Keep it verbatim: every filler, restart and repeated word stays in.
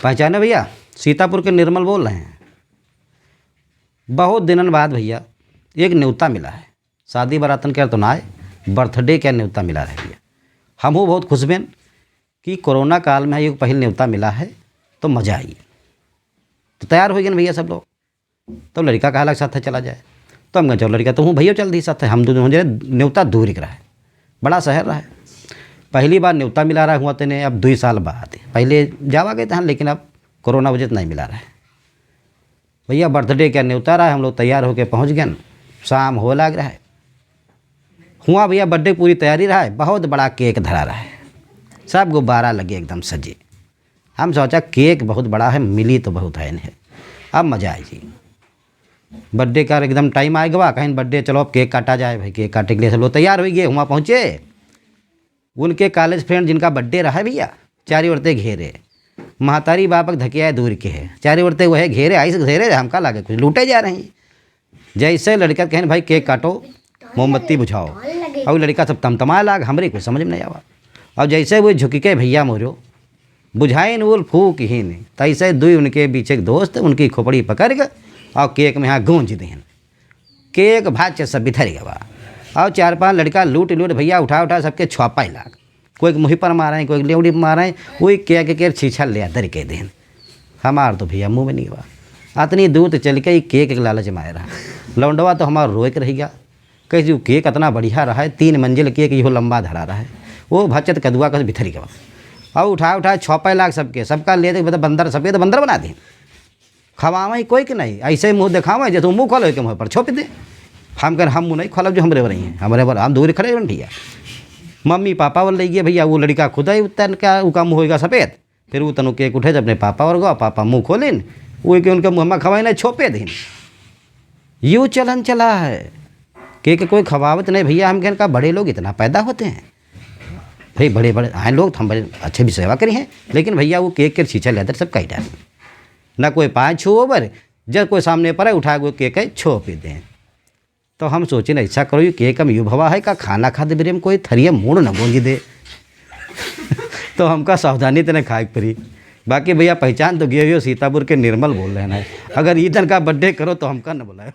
पहचाने भैया? सीतापुर के निर्मल बोल रहे हैं। बहुत दिनन बाद भैया एक न्योता मिला है, शादी बरातन के तो ना आए, बर्थडे के न्योता मिला रहे भैया। हमहू बहुत खुश बेन कि कोरोना काल में एक पहिल न्योता मिला है, तो मजा आई। तो तैयार होइ गए भैया सब लोग। तो लड़िका कहला के साथ चला जाए। तो हम कहे, "चलो लड़िका, तो हूँ भैया चल दी साथ, हम दोनों जने।" न्योता दूर एक रहा है, बड़ा शहर रहा है। पहली बार न्योता मिला रहा हुआ तेने, अब दुई साल बाद। पहले जावा गए थे, लेकिन अब कोरोना वजह से नहीं मिला रहा है। भैया बर्थडे का न्योता रहा है, हम लोग तैयार होके पहुँच गए, शाम हो लाग रहा है। हुआ भैया बर्थडे पूरी तैयारी रहा है, बहुत बड़ा केक धरा रहा है, सब गुब्बारा लगे एकदम सजे। हम सोचा केक बहुत बड़ा है, मिली तो बहुत है इन्हें, अब मजा आई जी। बर्थडे का एकदम टाइम आए गवा, कहीं बर्थडे, चलो अब केक काटा जाए भाई। केक काटे के लिए सब लोग तैयार होइ गए। हुआ पहुँचे, उनके कॉलेज फ्रेंड जिनका बर्थडे रहा है भैया, चारी ओर ते घेरे, महतारी बापक धकियाए दूर के है, चारी ओर ते वह घेरे, आइस घेरे, हमका लागे कुछ लूटे जा रही। जैसे लड़िका कहेन, "भाई केक काटो, मोमबत्ती बुझाओ," और लड़िका सब तमतमाए लाग, हमरे कुछ समझ में नहीं आवा। और जैसे वो झुकि के भैया मोरो बुझाइन उल फूक हीन, तैसे दुई उनके बीच एक दोस्त उनकी खोपड़ी पकड़ के और केक में यहाँ गूंज देहन। केक भाच सब बिथर गवा। और चार पांच लड़िका लूट लूट भैया उठा उठा सबके छुआपाए लाग। कोई मुँह पर मारे, कोई लेवड़ी पर मारे, वही केक के छीछा ले दर के देहन। हमार तो भैया मुँह में नहीं बा। अतनी दूर तो चल के ही केक के लालच में आए रहा। लौंडवा तो हमार रोए के रह गया। कहे, "जो केक इतना बढ़िया रहा है, तीन मंजिल केक इहो लंबा धरा रहा है, वो भचत कदुआ कस बिथरी के बा।" और उठा उठा छुआपाए लाग सबके, सबका ले दे, मतलब बंदर, सबके तो बंदर बना दे। खवावे कोई के नहीं, ऐसे ही मुँह देखावे, जैसे मुँह खोले के मुँह पर छोप दे। हम कहेन, "हम मुँह नहीं खोलब जो हमरे पर रही हैं, हमरे पर हम दूर खड़े रहन भैया।" मम्मी पापा वाले ले गए भैया, वो लड़िका खुद ही उतर का, उका मुँह होएगा सफेद। फिर वो तनु केक उठे जब अपने पापा और गवा, पापा मुँह खोलिन, वो के उनके मुँह में खवाई नहीं, छोपे दिन। यू चलन चला है, केक कोई खवावत नहीं भैया। हम कहेन का बड़े लोग इतना पैदा होते हैं भाई, बड़े बड़े आए लोग तो हम बड़े अच्छे भी सेवा करी हैं, लेकिन भैया वो केक के छीछा लेदर सब कही डाली, ना कोई पाए छुओ बर, जब कोई सामने पर आए उठा के केक है छोपे दें। तो हम सोचिन, "ऐसा करो, ये केक हम यू भवा है का खाना खाते बेरे में कोई थरिया मूड़ न गूंज दे।" तो हमका सावधानी तेने खाए के पड़ी। बाकी भैया पहचान तो गए हो, सीतापुर के निर्मल बोल रहे हैं, अगर ई तन का बर्थडे करो तो हमका न बुलाए।